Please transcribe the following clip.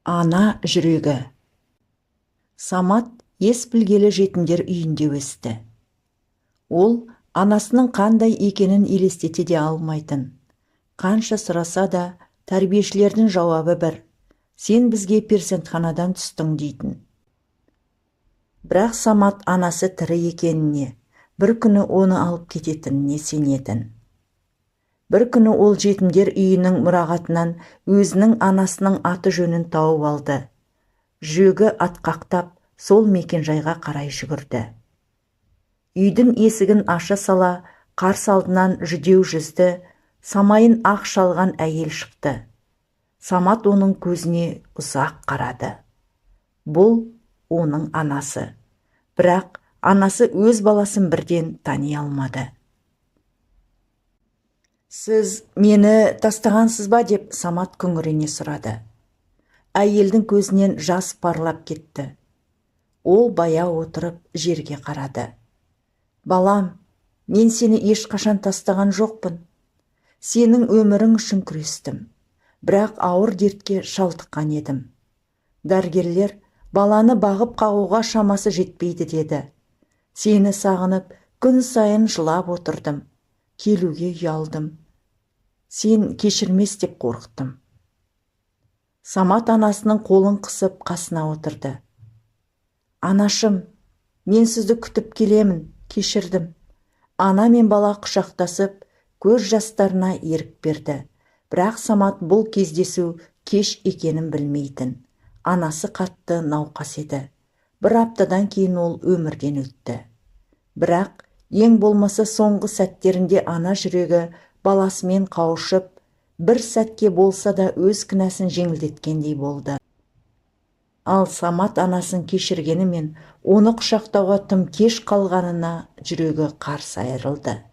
Ана жүрегі. Самат ес білгелі жетімдер үйінде өсті. Ол анасының қандай екенін елестете де алмайтын. Қанша сұраса да, тәрбиешілердің жауабы бір: «Сен бізге перзентханадан түстің», – дейтін. Бірақ Самат анасы тірі екеніне, бір күні оны алып кететініне сенетін. Бір күні ол жетімдер үйінің мұрағатынан өзінің анасының аты-жөнін тауып алды. Жүрегі атқақтап, сол мекенжайға қарай жүгірді. Үйдің есігін аша сала, қарсы алдынан жүдеу жүзді, самайын ақ шалған әйел шықты. Самат оның көзіне ұзақ қарады. Бұл оның анасы. Бірақ анасы өз баласын бірден тани алмады. «Сіз мені тастағансыз ба?» – деп Самат күңірене сұрады. Әйелдің көзінен жас парлап кетті. Ол баяу отырып, жерге қарады. «Балам, мен сені ешқашан тастаған жоқпын. Сенің өмірің үшін күрестім, бірақ ауыр дертке шалдыққан едім. Дәрігерлер баланы бағып қағуға шамасы жетпейді деді. Сені сағынып, күн сайын жылап отырдым. Келуге ұялдым. Сен кешірмес деп қорықтым». Самат анасының қолын қысып, қасына отырды. «Анашым, мен сізді күтіп келемін, кешірдім». Ана мен бала құшақтасып, көз жастарына ерік берді. Бірақ Самат бұл кездесу кеш екенін білмейтін. Анасы қатты науқас еді. Бір аптадан кейін ол өмірден өтті. Бірақ ең болмаса соңғы сәттерінде ана жүрегі баласымен қауышып, бір сәтке болса да өз кінәсін жеңілдеткендей болды. Ал Самат анасын кешіргенімен, оны құшақтауға тым кеш қалғанына жүрегі қарс айырылды.